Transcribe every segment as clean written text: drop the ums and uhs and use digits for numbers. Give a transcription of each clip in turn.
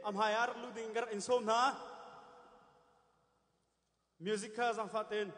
A hmai ah rak luh ding in ka rak in sawm hna. Music kha zaangfah tein.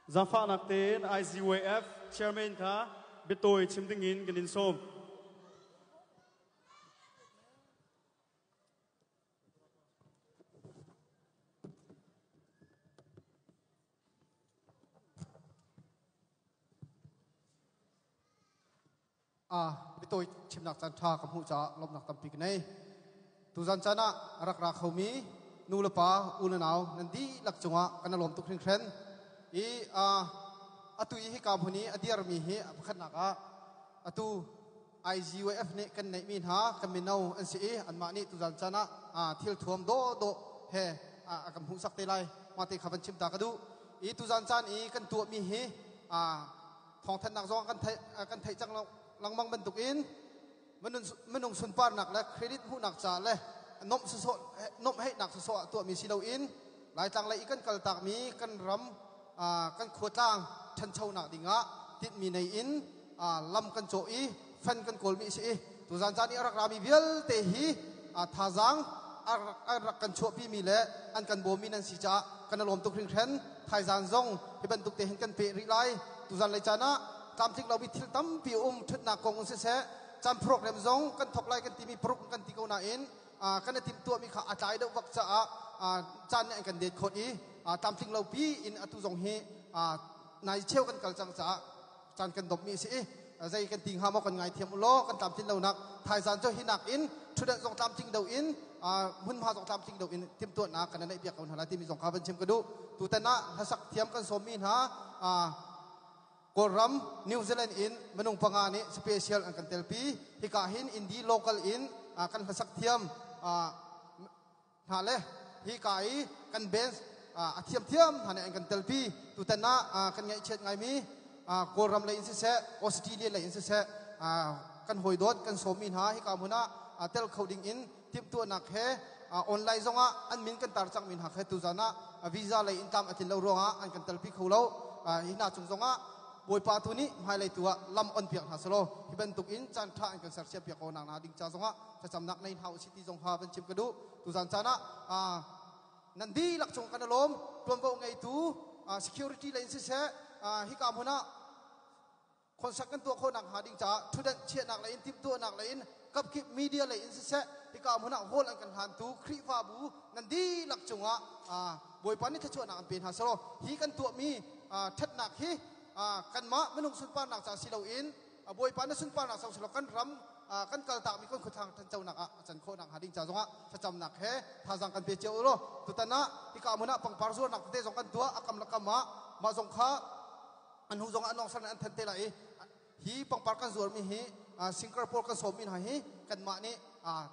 Zaangfahnak tein ICYF chairman kha biatawi chim dingin kan in sawm. Biatawi chimnak caan ṭha ka hmuh caah lawmhnak tampi ka nei. Tuzan caan ah a rak ra khomi nu le pa, u le nau nan dihlak cungah kan i lawm tuk hringhran. I atu i hika hmun i a dirmi hi a pakhatnak ah atu IGYF nih kan neihmi hna kan mino an si i anmah nih tuzan caan ah thil thuam dawhdawh he a kan hmuhsak te lai. Mah te kha van chim ta ka duh. I tuzan caan i kan tuahmi hi thawngthanhnak zong kan theih kan theih cang lengmang bantukin minung sunparnak le credit hmuhnak ca le nomh sawsawh nomhheihnak sawsawh ah tuahmi si loin Laitlang lei i kan kaltakmi kan ram kan khuatlang ṭhanchonak dingah tinhmi nei in lam kan cawh i fan kan kawlmi a si i tuzan caan i a rak rami vialte hi thazaang a rak kan chuahpimi le an kan bawmmi nan si caah kan i lawm tuk hringhran. Thaizan zong hi bantuk te hin kan peh rih lai. Tuzan lei caan ah tlamtling lomi thil tampi um ṭhutnak kong in siseh caan program zong kan thok lai kan timi paruk kan ti ko nain kan i timhtuahmi kha a tlai deuh vak caah caan nih an kan det khawt i tlamtling lo pi in atu zong hi nai cheu kan kal cang caah caan kan dommi a si i zei kan ti hnga maw kan ngaithiam u law kan tlamtlin lonak thaizan cu hi nak in ṭhutdan zong tlamtling do in hmunhma zong tlamtling do in timhtuahnak kan neih piak ko hna lai timi zong kha van chim ka duh. Tutan ah hlasak thiam kan sawmmi hna Kawlram New Zealand in minung panga nih special an kan telpi. Hika hin Indi local in kan hlasak thiam hna le hika i kan band a thiamthiam hna nih an kan telpi. Tutan ah kan ngaihchiat ngaimi Kawlram lei in siseh, Australia lei in siseh, kan hawidawt kan sawmmi hna hika hmun ah tel kho ding in timhtuahnak he online zongah an min kan tar cangmi hna khe tuzan ah visa lei in tlam a tlin lo ruangah an kan telpi kho lo. Hi hna cung zongah Bawipa tu nih hmailei tu ah lam on piak hna selaw hi bantuk in caan ṭha an kan sersiam piak ko nak hna ding ca zongah thlacamnak nei hna usih ti zong kha van chim ka duh. Tuzan caan ah nan dihlak cung kan i lawm. Ṭuanvo ngeitu security lei in siseh, hika hmun ah concert kan tuah khawh nak hnga ding caah ṭhutdan chiahnak lei in, timhtuahnak lei in, kapkip media lei in siseh, hika hmun ah hall an kan hlantu Khrihfabu nan dihlak cungah Bawipa nih thluachuahnak an pe hna selaw hi kan tuahmi ṭhatnak hi kanmah minung sunparnak ca si loin Bawipa na sunparnak ca selaw kan ram Kan kaltak mi kan khuathlang ṭhanchonak ah a can khawh nakhnga ding ca zongah thlacamnak he thazaang kan pe cio u law tutan ah hika hmun ah pangpar zuarnak tete zong kan tuah a kam le kam ah mah zong kha an hnu zong ah an an then te lai i hi pangpar kan zuarmi hi Singapore kan sawmmi hna hi kanmah nih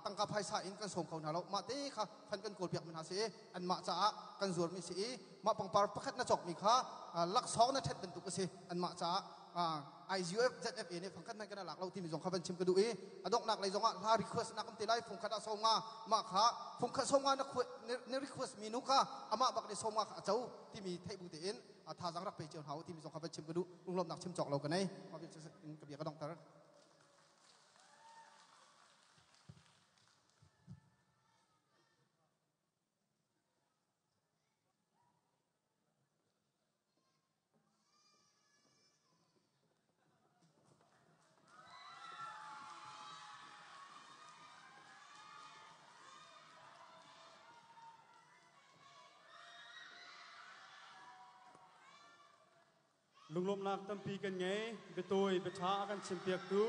tangka phaisa in kan sawm kho hna lo mah te kha fan kan kawl piakmi hna si i anmah caah kan zuarmi si i mah pangpar pakhat na cawkmi kha laksawng na ṭhet bantuk a si anmah caah IZUF ZFA nih fangkhat hmanh kan lak lo timi zong kha van chim ka duh i a donghnak lei zongah hla request nak um te lai fungkhat ah sawm nga mah kha fungkhat sawm nga na request mi nu kha amah bak nih sawm nga kha a co timi theih bu tein thazaang rak pe cio hna u timi zong kha van chim ka duh lunglawmhnak chim cawk lo ka nei ka bia ka donghter. Lunglawmhnak tampi kan ngei. Biatawi biaṭha a kan chimpiaktu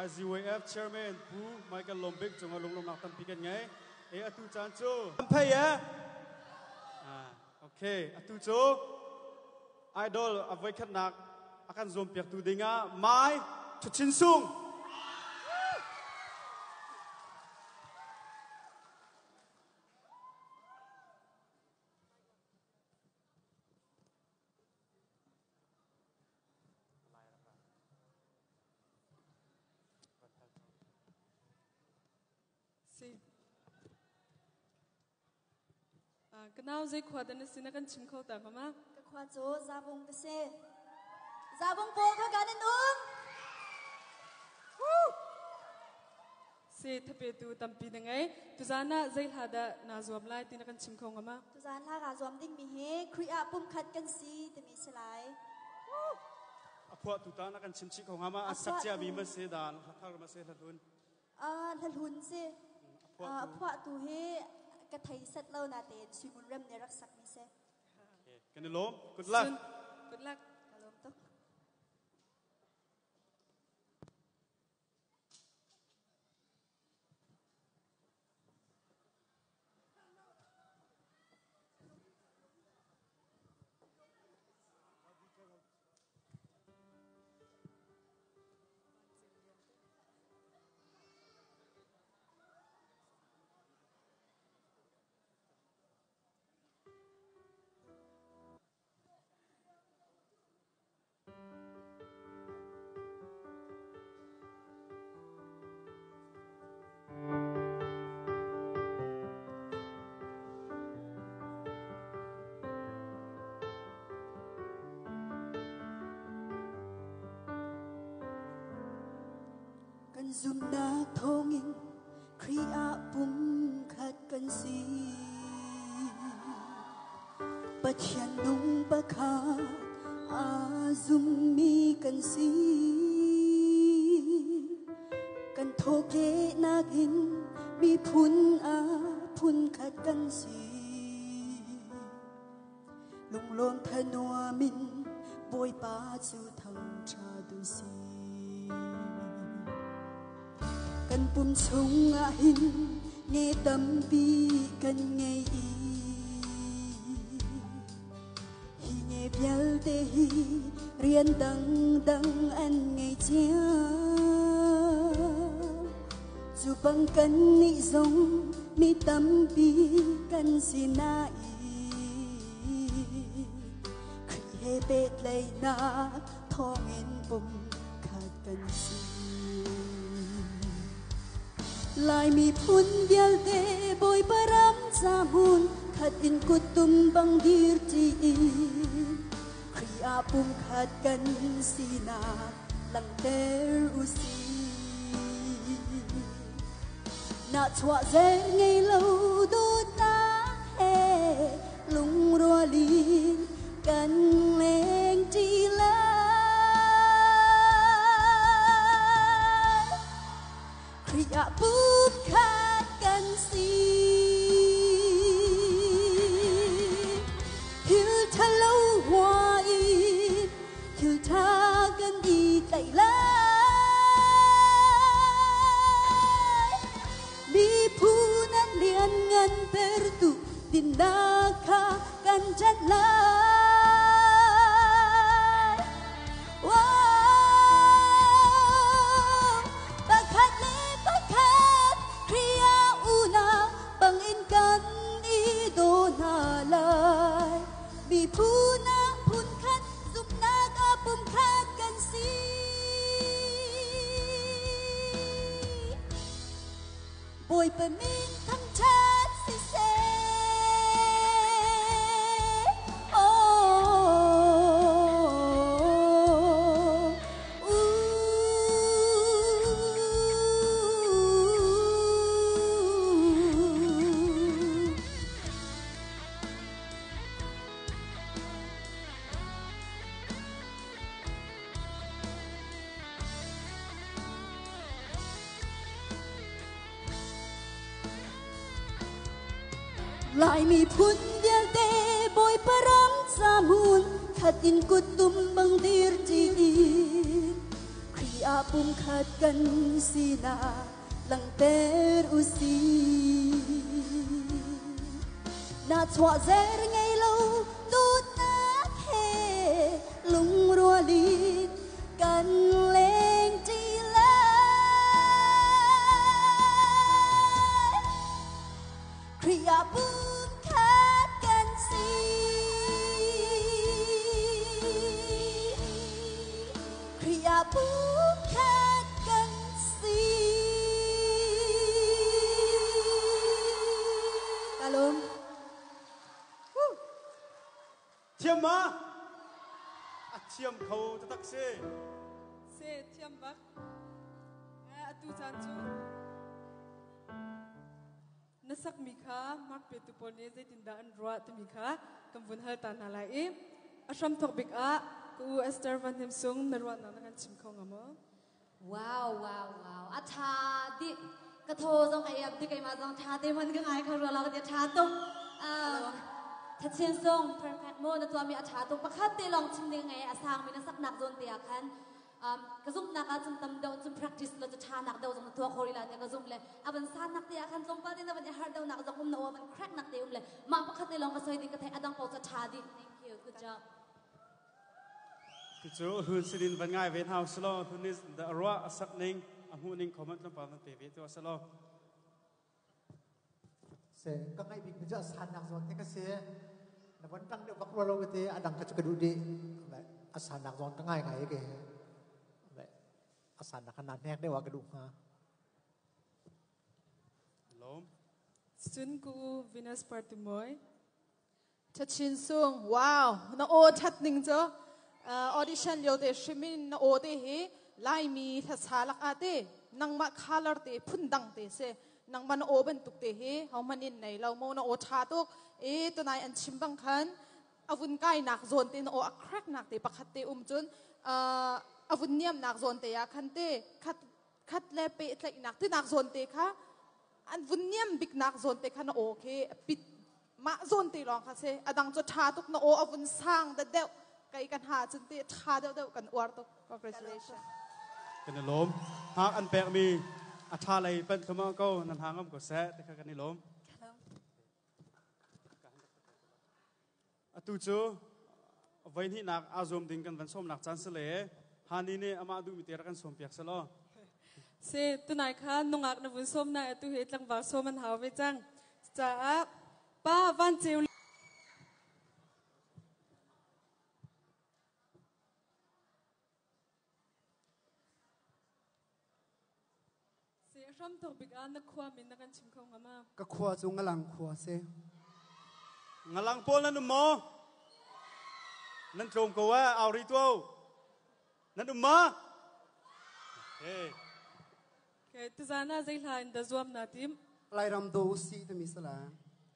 IZYF Chairman Pu Michael Lombik cungah lunglawmhnak tampi kan ngei. E atu caan cu phei e. Ah, okay, atu cu Idol a voikhatnak a kan zuampiaktu dingah Mai Ṭhuchin Sung. Si. Ka nau zei khua dah na si na kan chim kho ta hnga ma? Ka khua cu Zabung ka si. Zabung pawl kha kan in um. Si thapetu tampi na ngei. Tuzan ah zei hla dah naa zuam lai ti na kan chim kho hnga ma? Tuzan hla kaa zuam dingmi hi Khrih ah pumkhat kan si timi si lai. A phuahtu ta na kan chim chih kho hnga ma? A sak cia mi ma si dan hla thar ma si hla hlun? Hlahlun si. A phuahtu hi ka thei set lo natein Suimun Rem nih rak sakmi si. Kan i lawm. Good luck. Good luck. Ka lawm tuk. Kan zumhnak thawngin Khrih ah pumkhat kan si. Pathian nung pakhat aa zummi kan si. Kan thawhkehnak in miphun ah phunkhat kan si. Lunglawm thanuam in Bawipa cu thangṭhat u sih. Kan pum chungah hin nge tampi kan ngei i hi nge vialte hi rian dangdang an ngei cio. Cu bang kannih zong mi tampi kan si nain Khrih he pehtlaihnak thawngin pumkhat kan si. Lai miphun vialte Bawipa ram ca hmun khat in kuttum bang dir ṭi in Khrih ah pumkhat kan sinak langhter u sih. Nahchuah zer ngei lo dawtnak he lungrual in kan leng ṭi lai. Khrih ah pumkhat kan si. Thil ṭhalo hua in thil ṭha kan i tlaih lai. langhtertu dinnak kha kan ṭanh lai. Wow! Pakhat le pakhat Khrih ah unau bangin kan i daw hna lai. Miphun ah phunkhat, zumhnak ah pumkhat kan si. Bawipa min thangṭhat siseh. Oh, ooh. Lai miphun vialte Bawipa ram ca hmun khat in kuttum bang dir ṭi Khrih ah pumkhat kan sinak langhter u sih. Nahchuah zer ngei lo dawtnak he lungrual in kan leng ṭi lai. Khrih ah pumkhat kan si. Khrih ah pumkhat kan si. Kalum. Thiam ma? A thiam kho taktak si. Se thiam bak. Atu caan cu na sakmi kha mark petu pawl nih zeitindah an ruah timi kha kan vun hal ta hna lai i a hramthawk bik ah ka u Esther Van Hnem Sung na ruahnak na kan chim kho hnga maw? Wow, wow, wow. A tha di. Ka thaw zong ai ap di keimah zong tha te man ka ngai kho rua lo ka ti tha tuk. Thachin sung perfect mo na tuahmi a tha tuk. Pakhat te lawng chim ding ngai a sang mi na saknak zawn te ah khan ka zumhnak ah cun tam deuh cun practice lo cu tha nak deuh zong na tuah kho rih la tiah ka zumh le a van san nak te ah khan tlawmpal te na van i har deuh nak zong um na aw van crack nak te um le mah pakhat te lawng ka soi ding ka theih a dang paoh cu tha dih. Thank you. Good job. Cucu hlun sinin van ngai ve hna usih law hlun nih a ruah a sak ning a hmuh ning comment tlawmpal van pe ve tu selaw. Se ka ngaih bik mi cu a sannak zawn te ka si. Na von tang deuh bak rua lo ka ti a dang ka cu ka duh dih. A sannak zawn ka ngai ngai ke. A sannak ka na hnek deuh ah ka duh hnga. Lawm. Cun ku Venus Partimoy. Thachin Sung, wow, na aw that ning cu audition lio te hrim in na aw te hi Laimi hlasa lak ah te nangmah color te phun dang te si nangmah na aw bantuk te hi hohmanh in nei lo mo na aw tha tuk e tunai an chim bang khan avun kai nak zawn te na aw a crack nak te pakhat te um cun avun niam nak zawn te ah khan te khat khat le pe tlaih nak ti nak zawn te kha an vun niam bik nak zawn te kha na aw khi pit mah zawn te lawng kha si a dang cu ṭha tuk na aw a vun sang da deuh kai kan ha cun ti ṭha deuh deuh kan uar tuk congratulations Kan i lawm. Hngak an pekmi a ṭha lei panh thluahmah ko nan hang ngam ko seh ti kha kan i lawm. Atu cu voi hnihnak aa zuam ding kan van sawmnak caan si le Hani nih amah duhmi te rak kan sawmpiak selaw. Si tunai kha nungak na vun sawm na atu hi tlangval sawm an hau ve cang. Caah pa van ceu Si hram thok bik ah na khua min na kan chim kho hnga ma? Ka khua cu Ngalang khua si. Ngalang pawl nan um maw? Nan tlawm ko eh, auri tuau. Nan um ma? Hey. Okay, tuzan ah zei hla in da zuam na tim? Lairam do si timi sala.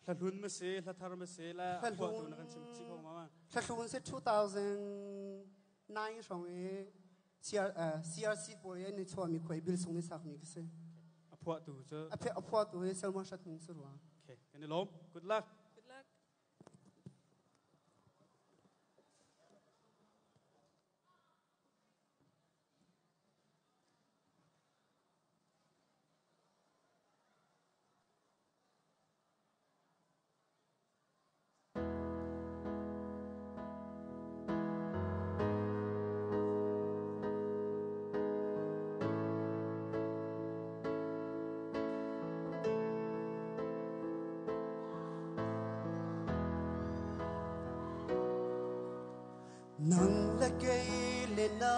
Hlahlun ma si, hlathar ma si, la khua tu na kan chim chi kho ma? Hlahlun si 2009 hrawng i CRC pawl i an i chuahmi khuai bil sung nih sakmi ka si. A phuahtu cu? A phuahtu hi Selma Hrat Hmung si rua. Okay, kan i lawm. Good luck. Good luck. Nang le kei le na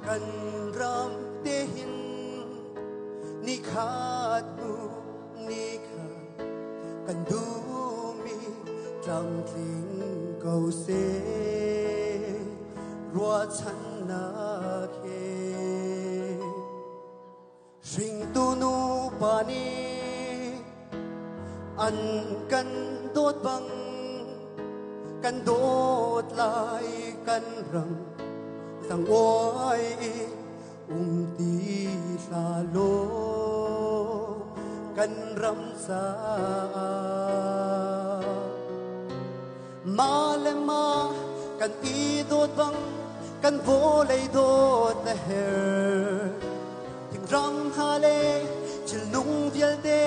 kan ram te hin ni khat hnu ni khat kan duhmi tlamtling ko seh ruahchannak he. Hringtu nupa nih an kan dawt bang kan dawt lai kan ram zanguai i um ti hlah law kan ram caah Ma le ma kan i dawt bang kan vawlei dawt a herh. Thingram ha le thilnung vialte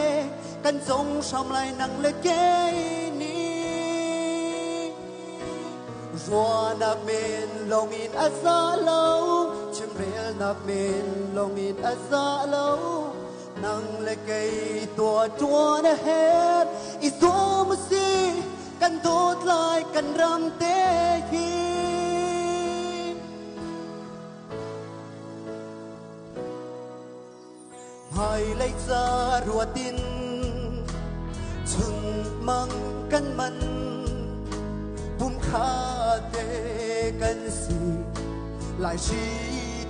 kan zong hram lai nang le kei nih. Ruahnak men lawng in a za lo, chimrelnak men lawng in a za lo. Nang le kei tuah ṭuan a herh, i zuam si kan dawt lai kan ram te hi. Hmailei ca ruatin chun mang kan man pumkhat te kan si lai hri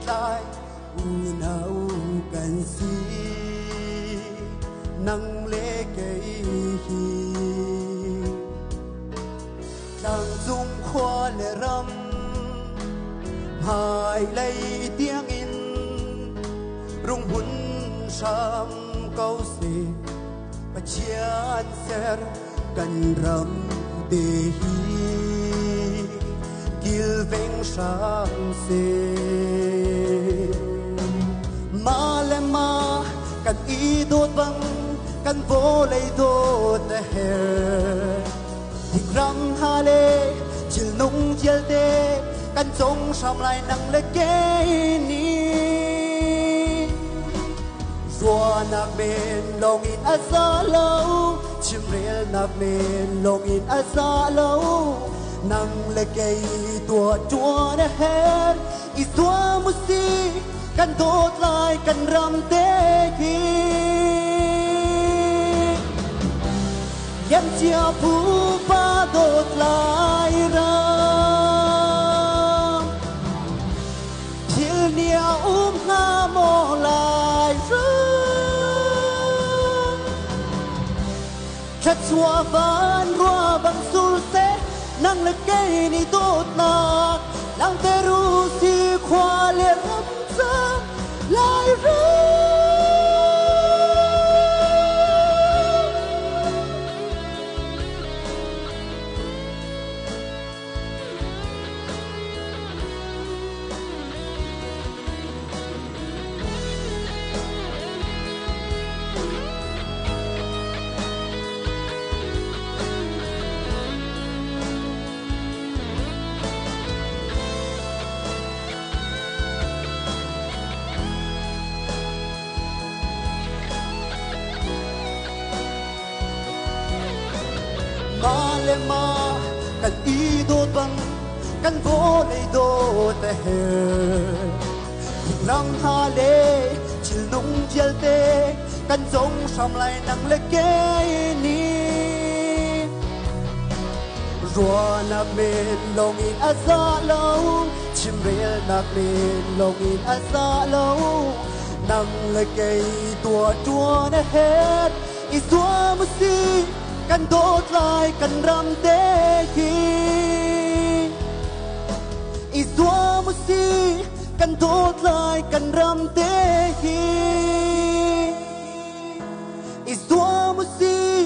tlai unau kan si nang le kei hi tlangcung khua le ram hmailei tiangin runghun hram ko seh Pathian ser kan ram te hi kilveng hram seh. Ma le ma kan i dawt bang kan vawlei dawt a herh. Ram ha le thilnung vialte kan cong hram lai nang le kei nih. Ruahnak men lawng in a za lo, chimrelnak men lawng in a za lo. Nang le kei tuah ṭuan a herh, i zuam u sih, kan dawt lai kan ram te hi. Liamcia pupa dawt lai ram. Thil nia um hnga maw lai ram. Thluachuah van rua bang sur seh nang le kei nih dawtnak langhter u si khua le ram ca lai ram. Ma le ma kan i dawt bang kan vawlei dawt a herh. Ram hna le thilnung vialte kan zong hram lai nang le kei nih. Ruahnak men lawng in a za lo, chimrelnak men lawng in a za lo. Nang le kei tuah ṭuan a herh, i zuam u sih, kan dawt lai kan ram te hi. I zuam u sih, kan dawt lai kan ram te hi. I zuam u sih,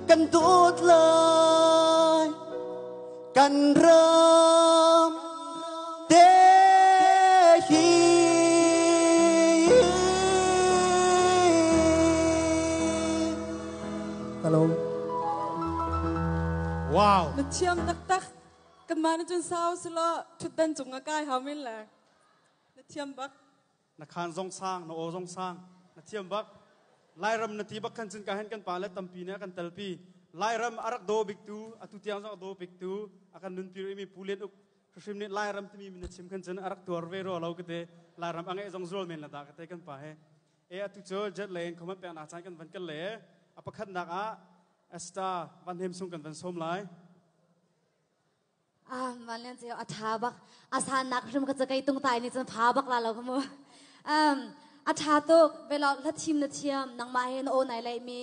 kan dawt lai kan ram te hi. Hello. Wow. Na thiam taktak. Kanmah nih cun sau selaw ṭhutdan cung ah kai hau men le. Na thiam bak. Na khaan zong sang, na aw zong sang. Na thiam bak. Lairam na ti bak khan cun ka hen kan pa le tampi nih a kan telpi. Lairam a rak daw biktu atu tiang zong a daw biktu a kan nunpi rihmi Pu Lian Uk hrimhrim nih Lairam timi min na chim khan cun a rak tuar ve rua lo ka ti. Lairam a ngeih zong zual men la dah ka ti kan pa he. E atu cu jet lei in comment peknak caan kan van kal le a pakhatnak ah Esther Van Hnem Sung kan van sawm lai. Ah, man lian ceu a tha bak. A san nak hrim ka chakai tung tai ni cun pha bak la lo khamu. Um, a tha tuk velo hla thim na thiam nangmah he na o nai lai mi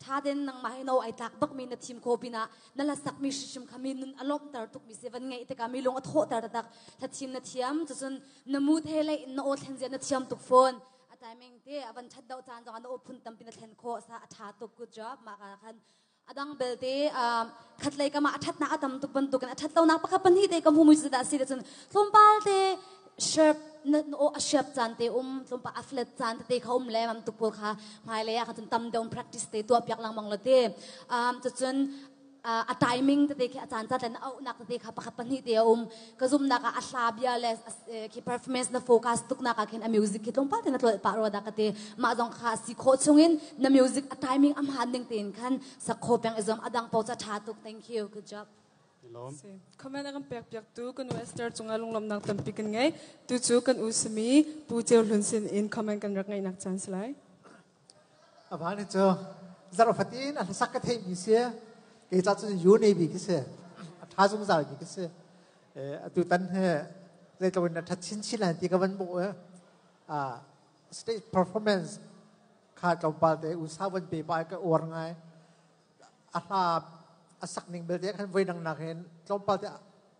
tha den nangmah he no ai tlak bak mi na thim kho pina na la sak mi hrim kha mi nun a lawm ter tuk mi se van ngai te ka mi lung a tho ter tak hla thim na thiam cucun na mood he lai na o thlen zia na thiam tuk phone a timing te a van that deuh caan zong na o phun tampi na thlen kho sa a tha tuk good job ma ka khan adang belte khatlei kama a thatnak a tam tuk bantukin a that lonak pakhat pahnih te ka hmu mui da si cun tlawmpal te sharp na o a sharp caan te um tlawmpal a flat caan te kha um le mam tuk pawl kha hmailei ah kha cun tam deuh practice te tuah piak lengmang lo te cucun a timing tete khi a caan caan le na auhnak tete kha pakhat pahnih te a um ka zumnak ah a hla bia le khi performance na focus tuknak ah khin a music khi tlawmpal te na tlolh pah rua dah ka ti mah zong kha si khawh chungin na music a timing a hmaan ning tein khan sak kho peng i zuam a dang po cha tha tuk thank you good job. Lawm. Comment a kan pek piak tu kan u Esther cungah lunglawmhnak tampi kan ngei. Tu cu kan u simi Pu Ceu Hlun sin in comment kan rak ngeihnak caan si lai. Amah nih cu zarh fatin a hlasak ka theihmi si. Kei ca cun U Navy khi si. A ṭha zungzalmi khi si. Atu tan hi zeitluk in a ṭhat chinchin lai ti ka van hmuh i stage performance kha tlawmpal te usa van pe pa ka uar ngai. A hla a sak ning belte khan voi dang nakin tlawmpal te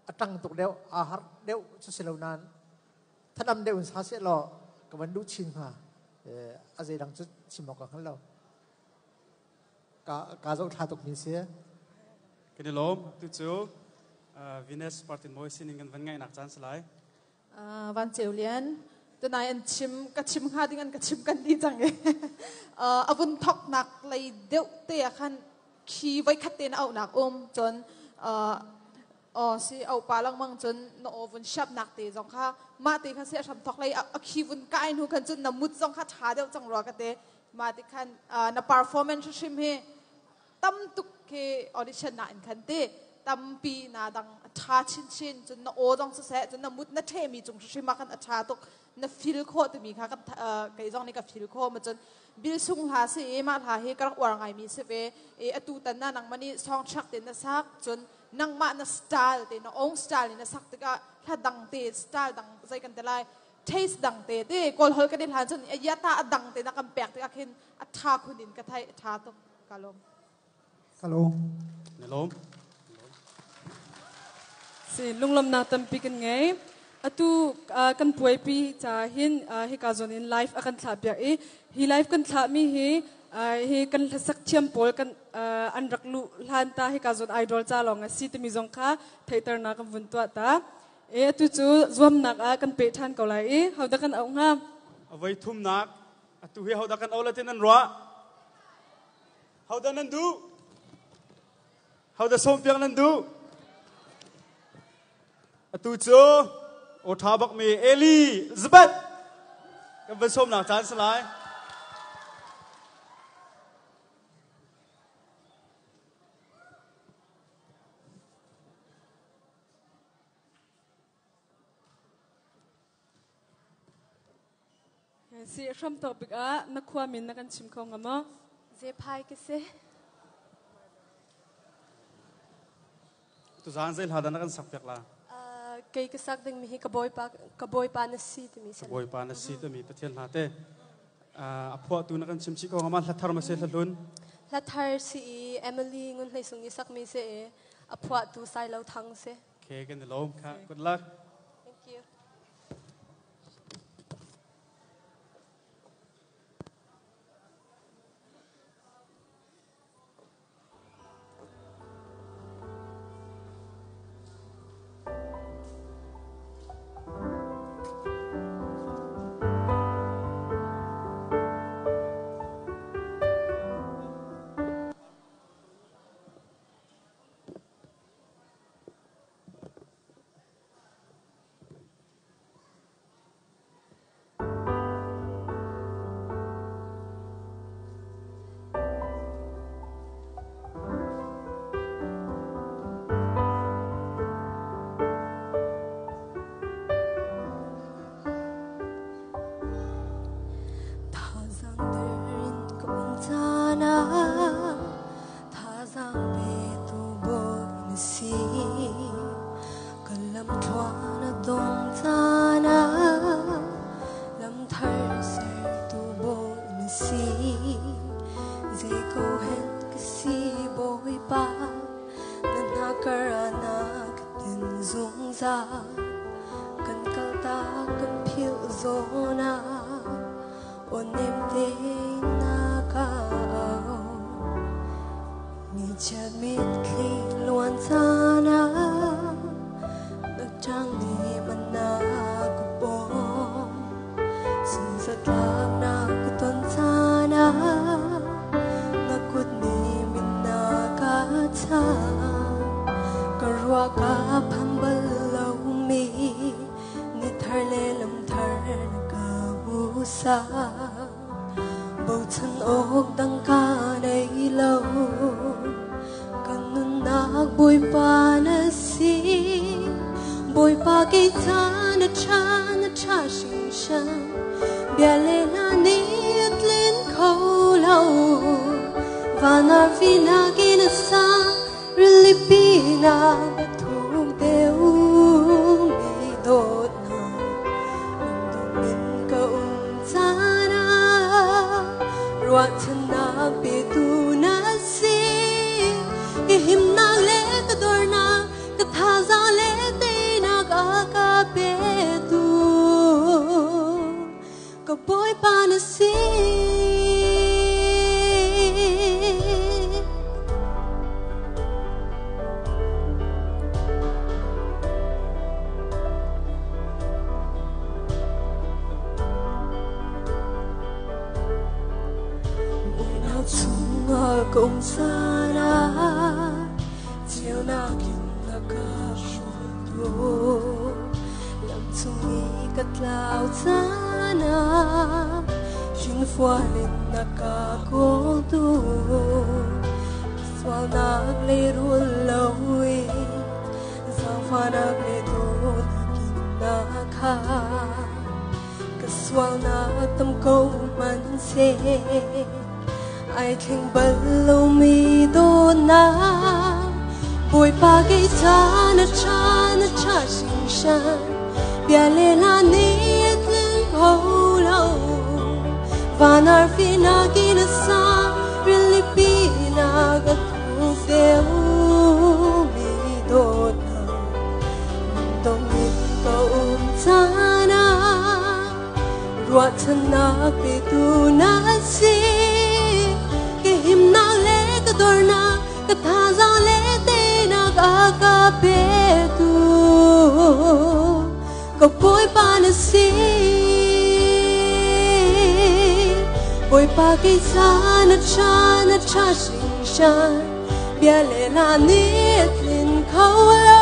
a ṭang tuk deuh, aa harh deuh cu si lo nain thanam deuh in sa seh law ka van duh chin hnga. A zeidang cu chim awk ka hngal lo. Ka ka zoh thla tuk mi si. Kan i lawm. Tu cu Venus Partin Mawi sinin kan van ngaihnak caan si lai. Van Ceu Lian, tunai an chim ka chim hnga ding an ka chim kan ti cang i a vun thoknak lei deuh te ah khan khi voi khat te na auhnak um cun Aw si au pa lengmang cun na aw vun siapnak te zong kha mah te kha si a hram thok lei a khi vun kai hnu khan cun na mut zong kha ṭha deuh cang rua ka te mah ti khan na performance hrim hi tam tuk khi audition na in khan ti tampi na dang a ṭha chinchin cun na aw zong siseh cun na mut na ṭhemi cung hrim ah khan a ṭha tuk na feel khawh timi kha kan kei zong nih ka feel khawh ma cun bil sung hla si i mah hla hi ka rak uar ngaimi si ve i atu tan na nangmah nih song track te na sak cun nangmah na style te na own style in na sak tikah hla dang te style dang zei kan te lai taste dang te te kawl hol kan i hlan cun yata a dang te na kan pek tikah khin a tha khun in ka thai tha tuk ka lawm. Ka lawm. Na lawm. Si lunglawmnak tampi kan ngei. Atu kan puaipi ca hin hika zawn in live a kan thlah piak i hi live kan thlahmi hi hi kan hlasak thiam pawl kan an rak luh hlan ta hika zawn idol ca lawng a si timi zong kha theihternak kan vun tuah ta. E atu cu zuamnak ah kan peh ṭhan ko lai i hodah kan auh hnga? A voi thumnak atu hi hodah kan auh la tin an ruah? Hodah nan duh? Hodah sawmpiak nan duh? Atu cu aw ṭha bakmi Eli Elizabeth kan van sawmnak caan si lai. Si hram tawk bik ah na khua min na kan chim kho nga maw? Zephai ka si. Tuzaan zei hla dah na kan sak piak la? Kei ka sak ding mi hi ka bawipa ka bawipa na si timi si. Ka bawipa na si timi Pathian hla te. A phuahtu na kan chim chih ko nga ma hla thar ma se hla hlun? Hla thar si i Emily Ngun Hlei Sung ni sak mi si i a phuahtu Sai Lo Thang si. Okay, kan i lawm. Kha, good luck. Thank you. Ho hen ka si Bawipa, na hnakar ah na ka tin zungzal. Kan kaltak kan philh zawn ah aw nem tein na ka auh. Nichiat mitthli luan caan ah na ṭang nih man na ka bawm. Sunghzatlaknak ka ton caan ah na kut nih min na ka cham. Ka ruah ka phan bal lomi ni thar le lam thar na ka hmuhsak. Bochan awk dang ka nei lo. Ka nunnak Bawipa na si. Bawipa kei ca na ṭha na ṭha hringhran. Bia le hla nih a tlin kho lo. Van arfi nakin a sang, rilipi nak a thuk deuh mi dawtnak. Lungdong in ka um caan ah ruahchannak petu na si. Ka himnak le ka dornak, ka thazaang le teinak a ka petu. Ka Bawipa na si. Muihnak chungah ka um caan ah ceunak in na ka hruaitu. Lam cung i ka tlau caan ah Ṭingfual in na ka kawltu. Sualnak lehrul loin zaangfahnak le dawtnak in na khat. Ka sualnak tam ko hmanhseh ai thleng bal lomi dawtnak. Bawipa kei ca na ṭha na ṭha hringhran bia le hla nih a tling kho lo. Van arfi nakin a sang rilipi nak a thuk deuhmi dawtnak. Lungdong in ka um caan ah ruahchannak petu na si. Ka himnak le ka dornak, ka thazaang le teinak a ka petu. Ka Bawipa na si. Bawipa kei ca na ṭha na ṭha hringhran. Bia le hla nih a tlin kho lo.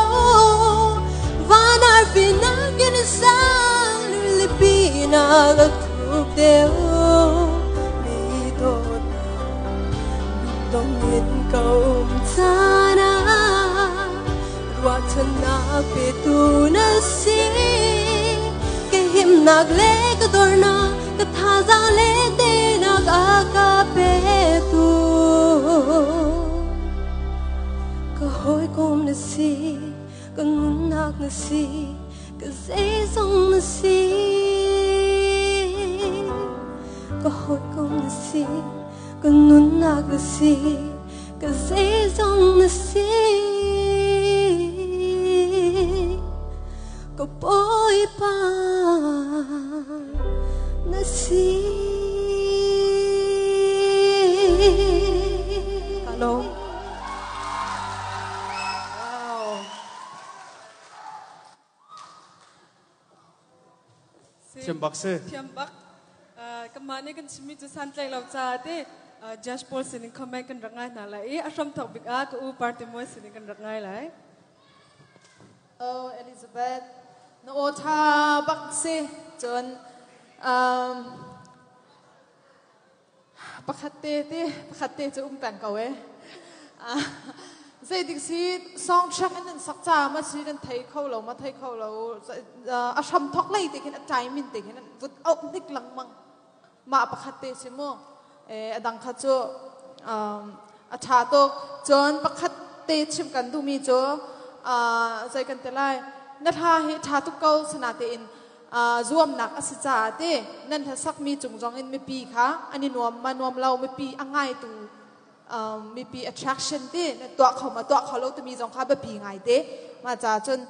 Van arfi nakin a sang, rilipi nak a thuk deuh. Mi dawtnak lungdong in ka um caan ah ruahchannak petu na si. Ka himnak le ka dornak, ka thazaang le teinak a ka petu. Ka hawikom na si, ka nunnak na si, ka zeizong na si. Ka hawikom na si, ka nunnak na si, ka zeizong na si. Ka Bawipa na si. Hello. Wow. Thiam bak si. Thiam bak. Kanmah nih kan chimmi cu santlaih lo caah te Josh Paul sinin comment kan rak ngai hna lai i a hramthawk bik ah ka u Party Muai sinin kan rak ngai lai. Oh Elizabeth, na aw ṭha bak si. Cun um, pakhat te te pakhat te cu um peng ko e. Zeitik si song track in an sak ca ma si kan thei kho lo ma thei kho lo a hram thok lei te khin a time in te khin an vut auh hnik lengmang mah pakhat te si mu a dang kha cu a ṭha tuk cun pakhat te chim kan duhmi cu zei kan ti lai na hla hi ṭha tuk ko sana tein zuamnak a si caah te nan hlasakmi cung zong in mipi kha an i nuam ma nuam lo mipi a ngaitu Mipi attraction ti na tuah kho ma tuah kho lo timi zong kha biapi ngai te. Ma ca cun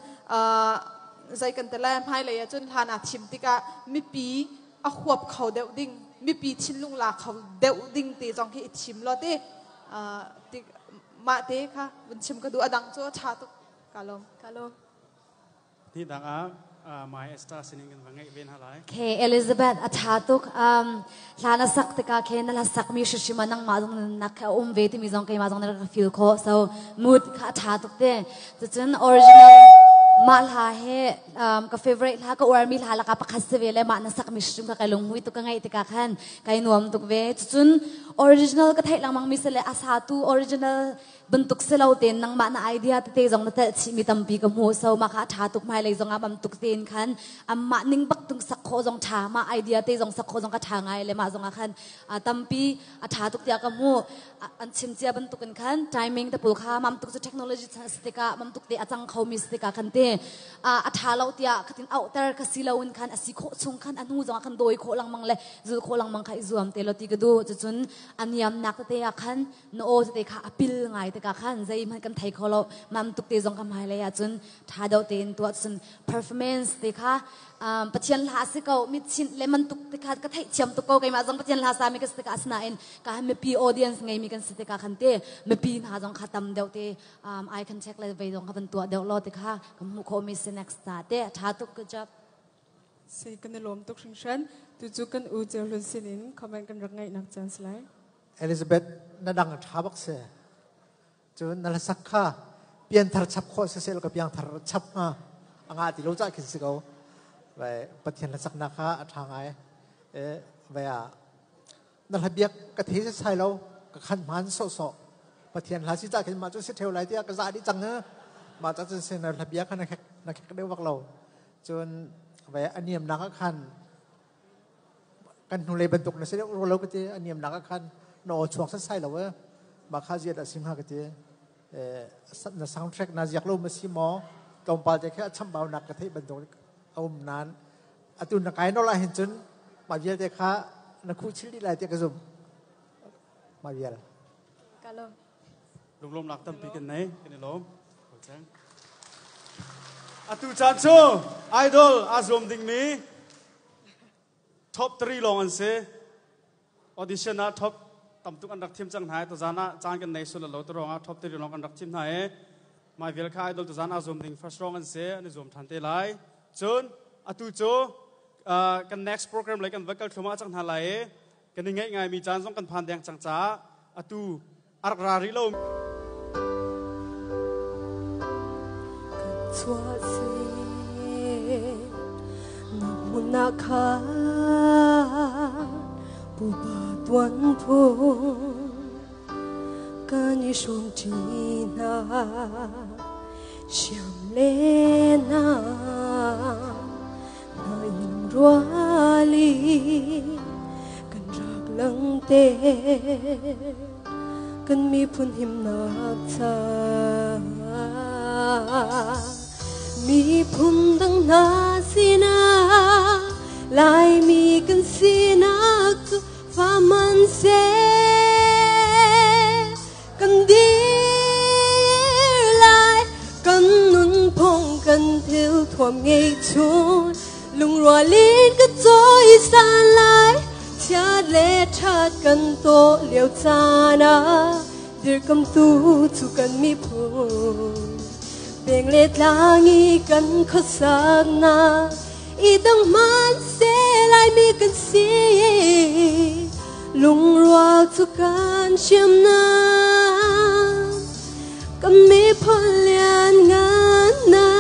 zei kan te lai hmailei ah cun hlan aa thim tikah mipi a huap kho deuh ding mipi thinlung la kho deuh ding te zong khi i thim lo te tik mah te kha vun chim ka duh a dang cu a tha tuk ka lawm ka lawm Ni dang ah my Esther sining kan va ngeih ve hna lai. Okay, Elizabeth a tha tuk. Hla na sak tikah khin na hla sak mi hrimhrim ah nangmah zong nak kha um ve timi zong keimah zong na rak feel khawh. So mood kha a tha tuk te. Cucun original mah hla he ka favorite hla ka uarmi hla laka pakhat si ve le mah na sak mi hrim kha kai lunghmui tuk ka ngaih tikah khan kai nuam tuk ve. Cucun original ka theih lengmang mi si le a satu original Bantuk si lo tein nangmah na idea tete zong na telh chihmi tampi ka hmu. So mah kha a ṭha tuk hmailei zong ah bam tuk tein khan amah ning bak tung sak khawh zong ṭha mah idea te zong sak khawh zong ka ṭha ngai le mah zong ah khan tampi a ṭha tuk tiah ka hmuh. An chim cia bantukin khan timing te pawl kha mam tuk cu technology chan a si tikah mam tuk te a cang khomi si tikah khan te a ṭha lo tiah khatin auhter ka si loin khan a si khawh chung khan a hnu zong ah khan dawi khawh lengmang le zul khawh lengmang kha i zuam te lo ti ka duh. Cucun a niamnak tete ah khan na aw tete kha a pil ngai tikah khan zeihmanh kan thei kho lo mam tuk te zong ka hmailei ahcun ṭha deuh tein tuah cun performance te kha Pathian hla si ko mi chinh le man tuk te kha ka theih thiam tuk ko keimah zong Pathian hla sa mi ka si tikah asinain ka mipi audience ngei mi kan si tikah khan te mipi hna zong kha tam deuh te eye contact le vei zong kha van tuah deuh lo te kha kan hmuh khawh mi si next ta te ṭha tuk good job. Si kan i lawm tuk hringhran. Tu cu kan u Ceu Hlun sin in comment kan rak ngaih nak caan si lai. Elizabeth na dang ṭha bak si. Cun na hlasak kha pianthar chap khawh siseh ka piangthar chap hnga a ngah ti lo cah khin si ko. Vai Pathian hlasaknak kha a ṭha ngai. E vai ah na hla biak ka thei sai lo ka khan hman sawhsawh. Pathian hla si cah khin mah cu si ṭheo lai tiah ka zah dih cang ha. Mah cah cun sin na hla biak kha na khek na khek deuh bak lo. Cun vai a niamnak ah khan Kan hnulei bantuk na si deuh rua lo ka ti. A niamnak ah khan na aw chuak setsai lo eh. Mah kha ziat a si hnga ka ti. Na soundtrack na ziak lo ma si maw? Tlawmpal te khi a chambaunak ka theih bantuk a um nain atu na kai nolh ahhin cun mah vialte kha na khuh chil dih lai tiah ka zumh. Mah vial. Ka lawm. Lunglawmnak tampi kan nei. Kan i lawm. Atu caan cu idol aa zuam dingmi Top 3 lawng an si. Audition ah top tam tuk an rak thim cang hna i tuzaan ah caan kan nei sul lo tu ruangah top 3 lawng kan rak thim hna i mai vial kha idol tuzaan ah zuam ding first round an si an i zuam than te lai. Cun atu cu kan next program lei kan va kal thluahmah cang hna lai i kan i ngaih ngaimi caan zong kan phan deng cang caah atu a rak ra rih lo. Chuah se na kha pupa tuan phung kan i hrawm ṭi hna siam le na na in ruali kan rak lang te Kan miphun himnak ca miphun dang hna sinah Laimi kan sinak cu fa man seh kan dir lai kan nunphung kan thil thuam ngei chun lungrual in ka cawisan lai Chiat le ṭhat kan tawh lio caan ah dirkamtu cu kan miphun. Peng le tlang i kan khuasaknak i dang hmanhseh Laimi kan si. Lungrual cu kan hriamnam, kan miphun lianngannak.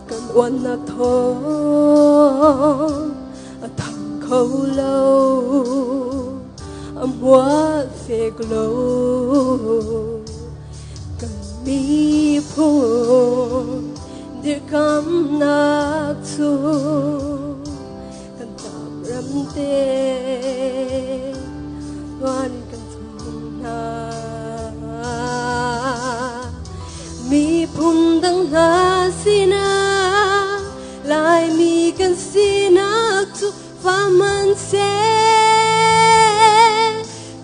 Kan uannak thawng a thang kho lo, a hmual fek lo. Kan miphun dirkamnak cu kan tlak ram te tuan kan hna. Miphun dang hna sinah Fa man se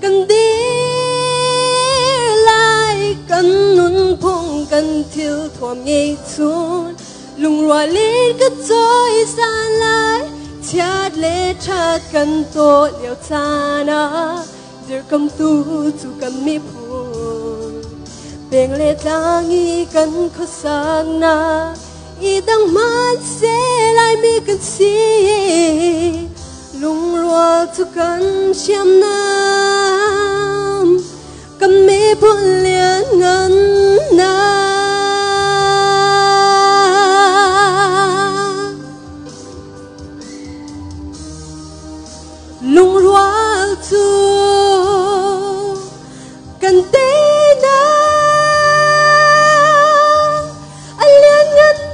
kan dir lai kan nunphung kan thil thuam ngei chun lungrual in ka cawi san lai chiat le that kan to lio caan ah dirkamtu cu kan miphun peng le tlang i kan khuasaknak i dang hmanhseh Laimi kan si lungrual cu kan hriamnam kan miphun lianngannak. Lungrual cu kan teinak a lianngannak.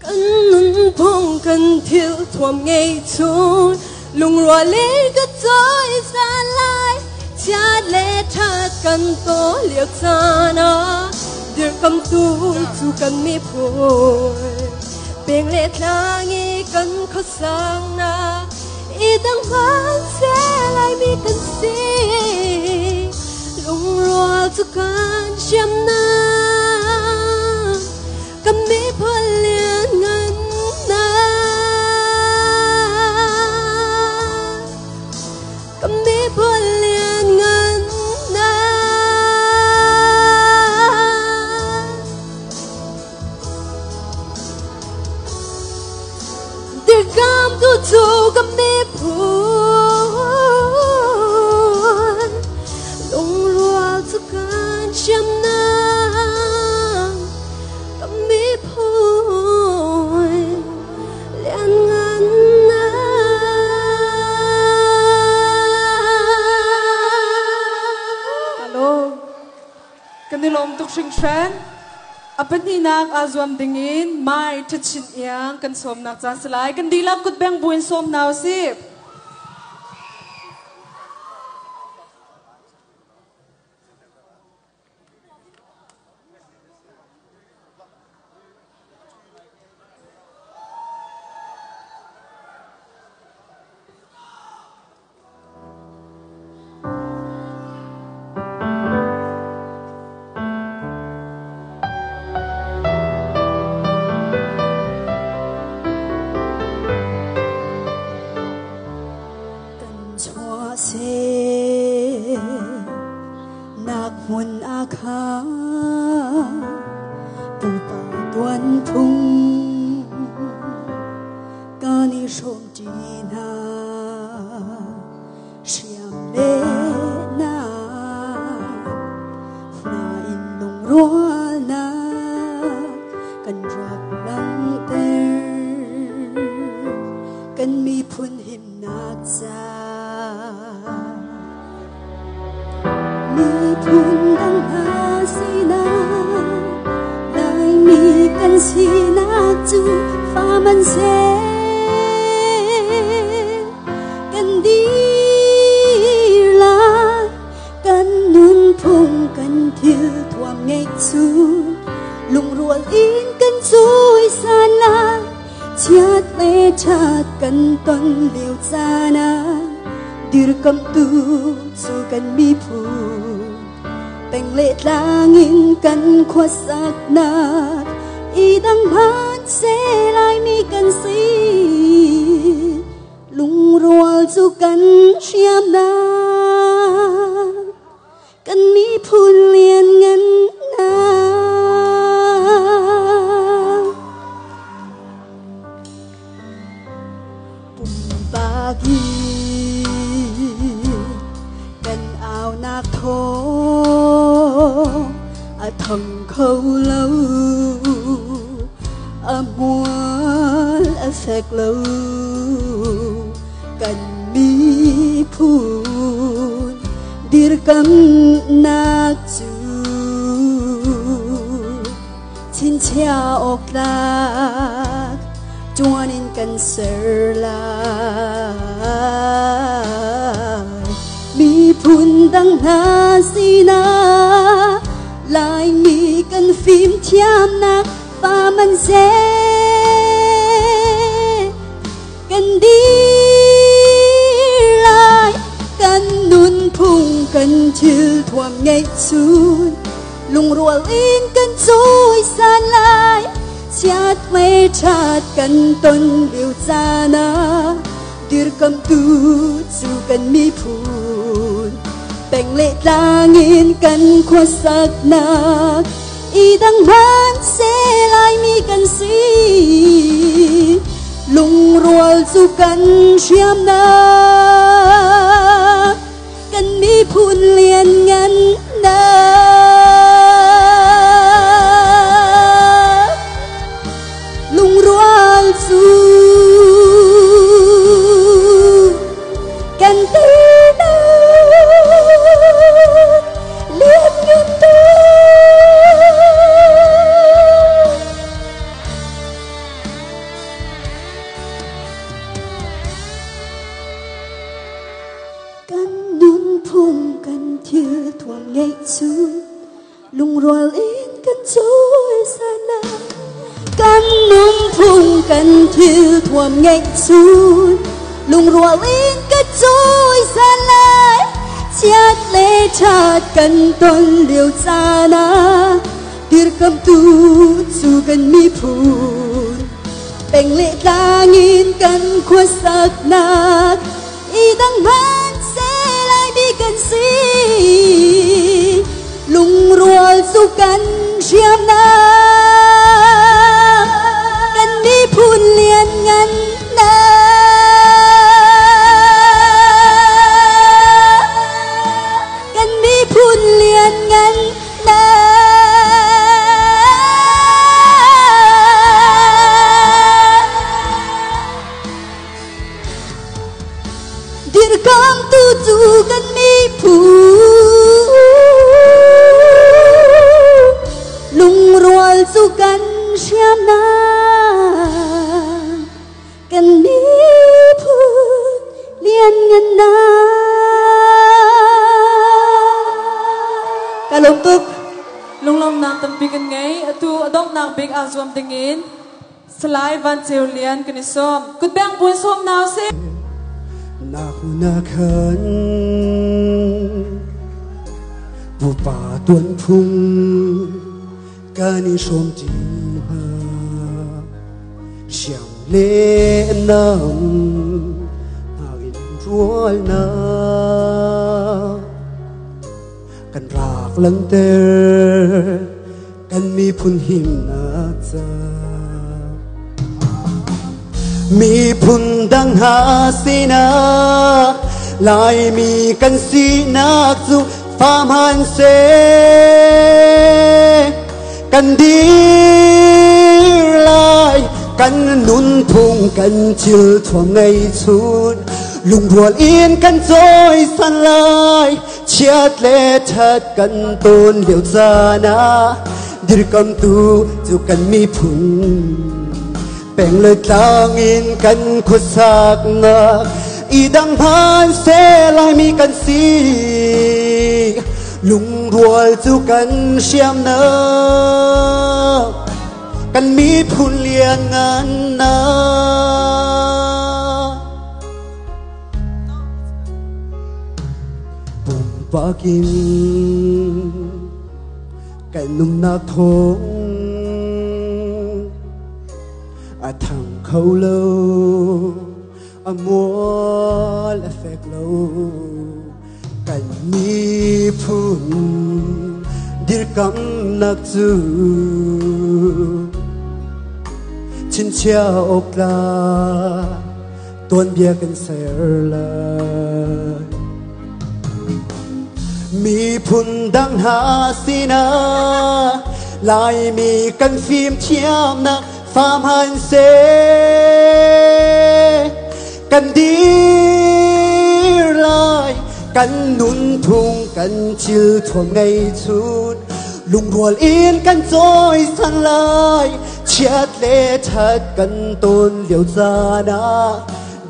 Kan nunphung kan thil thuam ngei chun lungrual in ka cawi san lai chiat le that kan to lio caan ah dirkamtu cu kan miphun peng le tlang i kan khuasaknak i dang hmanhseh Laimi kan si lungrual cu kan hriamnam kan miphun lianngannak kan miphun lianngannak. Dirkamtu cu kan miphun lungrual cu kan hriamnam kan miphun lianngannak. Hello. Kan i lawm tuk hringhran. A pahnihnak aa zuam dingin Mai Ṭhachin Iang kan sawmnak caan si lai. Kan dihlak kutbeng buin sawm hna usih. Kan chuah seh nak hmun a kha pupa tuanphung kan i hrawm ṭi hna hriam le nak hna in lungrualnak kan rak langhter kan miphun himnak ca miphun dang hna sinah Laimi kan sinak cu fa man seh kan dir lai kan nunphung kan thil thuam ngeih chun lungrual in kan cawisan lai chiat le ṭhat kan ton lio caan ah dirkamhtu cu kan miphun peng le tlang in kan khuasaknak i dang hmanhseh Laimi kan si lungrual cu kan hriamnam kan miphun lianngan Pumpak i kan aunak thawng a thang kho lo a hmual a fek lo kan miphun dirkamnak cu chinchiah awk tlak ṭuan in kan ser lai. Miphun dang hna sinah Laimi kan fimthiamnak pa man seh. Kan dir lai, kan nunphung kan thil thuam ngeihchun lungrual in kan cawisan lai. Chiat le ṭhat kan ton lio caan ah dirkamhtu cu kan miphun. Peng le tlang in kan khuasaknak i dang hmanhseh Laimi kan si. Lungrual cu kan hriamnak, kan miphun lianngannak. Lungrual cu kan teinak lianngannak. Kan nunphung kan thil thuam ngeihchun lungrual in kan cawisan lai. Kan nunphung kan thil thuam ngeihchun lungrual in kan cawisan lai. Chiat le ṭhat kan ton lio caan ah dirkamhtu cu kan miphun. Peng le tlang in kan khuasaknak i dang hmanhseh Laimi kan si. Lungrual cu kan hriamnak, kan miphun lianngannak. Kan miphun lianngannak. Dirkamtu cu kan miphun, lungrual cu kan hriamnam, kan miphun lianngannak. Ka lawm tuk. Lunglawmhnak tampi kan ngei. Atu a donghnak bik aa zuam dingin Salai Van Ceu Lian kan i sawm. Kutbeng buin sawm hna usih. Nak na khan pupa tuanphung kan i hrawm ṭi hna siang le nang hngak in rualnak kan rak langhter kan miphun himnak ca miphun dang hna sinah Laimi kan sinak cu fa hmanhseh kan dir lai kan nunphung kan thil thuam ngei chun lungrual in kan cawisan lai chiat le ṭhat kan ton lio caan ah dirkamtu cu kan miphun peng le tlang in kan khuasaknak i dang hmanhseh Laimi kan si lungrual cu kan hriamnak kan miphun lianngannak pumpak in kan nunnak thawng a thang kho lo a mual a fek lo kan miphun dirkamnak cu chinchiah awk tlak tuanbia kan ser lai. Miphun dang hna sinah Laimi kan fimthiamnak fa hmanhseh kan dir lai kan nunphung kan thil thuam ngei chun lungrual in kan cawisan lai chiat le ṭhat kan ton lio caan ah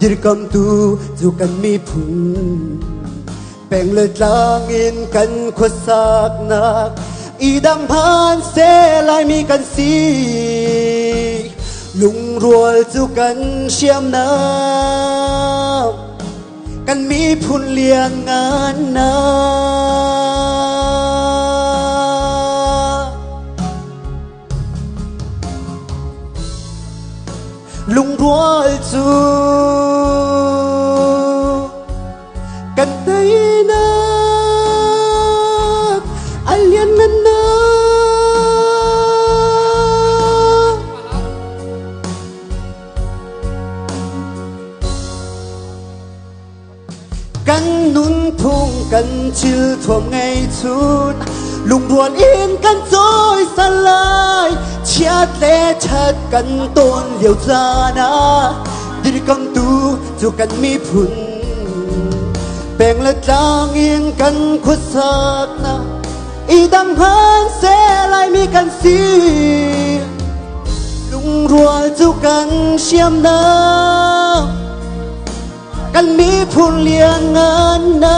dirkamtu cu kan miphun. Peng le tlang in kan khuasaknak i dang hman seh Laimi kan si. Lungrual cu kan hriamnam, kan miphun lianngannak. Lungrual cu kan teinak a lianngannak. Kan nunphung kan thil thuam ngei chun lungrual in kan cawi salai chiat le that kan ton lio caan ah dirkamtu cu kan miphun peng le tlang in kan khuasaknak i dang hman seh Laimi kan si lungrual cu kan hriamnam kan miphun lianngannak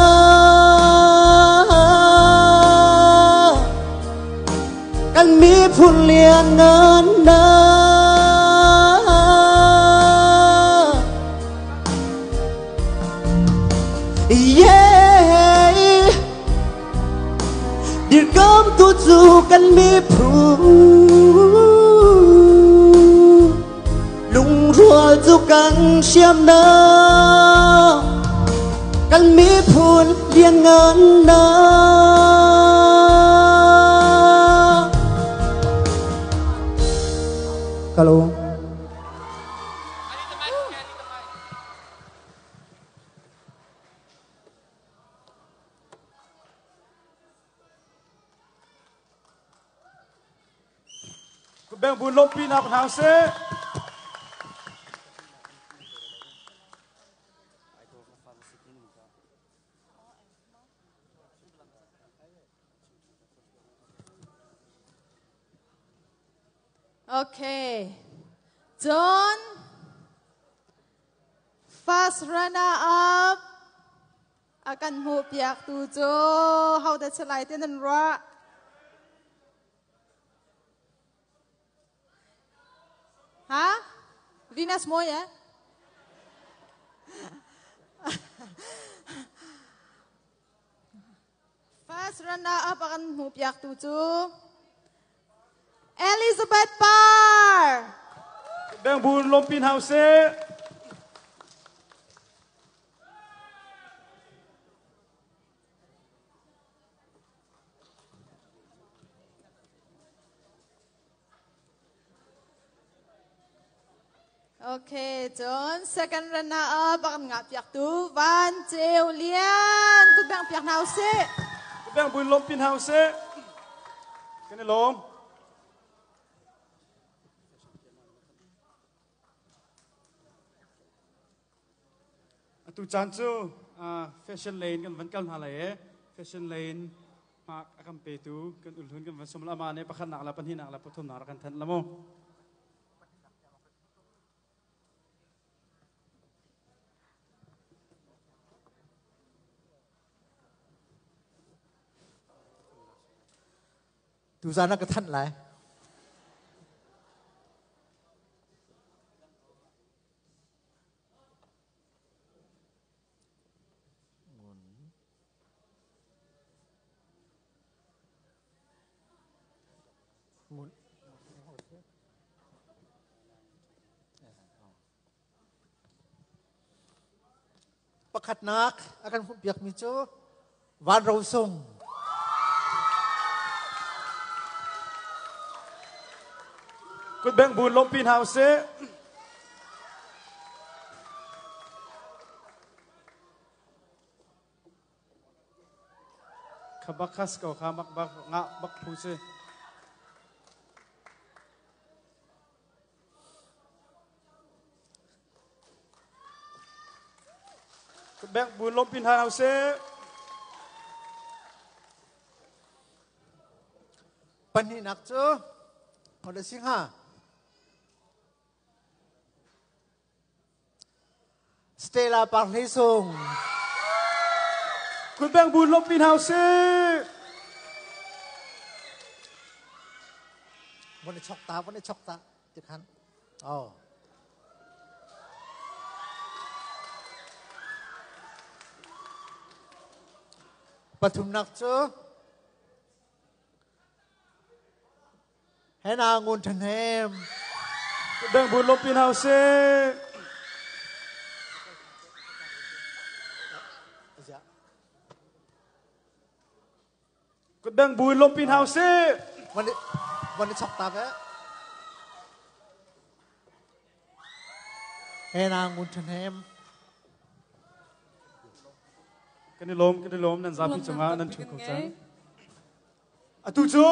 kan miphun lianngannak. Yeah, dirkamtu cu kan miphun lungrual cu kan hriamnam kan miphun lianngannak. Kalau Beng bu lompi nak hna seh. Okay. John first runner up a kan hmuh piaktu cu hodah si lai ti nan ruah? Ha? Venus Moy eh? First runner up a kan hmuh piaktu cu Elizabeth Parr. Beng bun lompi hna usih. Okay, cun second runner up a kan ngah piaktu Van Ceu Lian. Kut bang piak hna usih. Kut bang buin lawmpi hna usih. Kan i lawm. Atu caan cu fashion lane kan van kal hna lai i fashion lane hmak a kan petu kan ulhun kan van sum la ama nih pakhatnak le pahnihnak le pathumnak rak kan thanh la mu. Tuzaan ah ka thanh lai. Pakhatnak a kan hmuhpiakmi cu Van Ro Sung. Kutbeng bu lawmpi hna usih. Khabakas ko kha mak bak nga bak phu si. Beng bu lawmpi hna usih. Pahnihnak cu Hoda Singha. Stella Parhlei Sung. Kutbeng bu lompi hna usih. Von i chok ta, von i chok ta. Ti khan. Oh. Pathumnak cu Hena ngun ṭhahnem. Beng bu lompi hna usih. Kutbeng bu in lompi hna usih. Van i chok ta ve. Hena ngun ṭhahnem. Kan i lawm, kan i lawm nan zapi cungah nan ṭhu kho cang. Atu cu.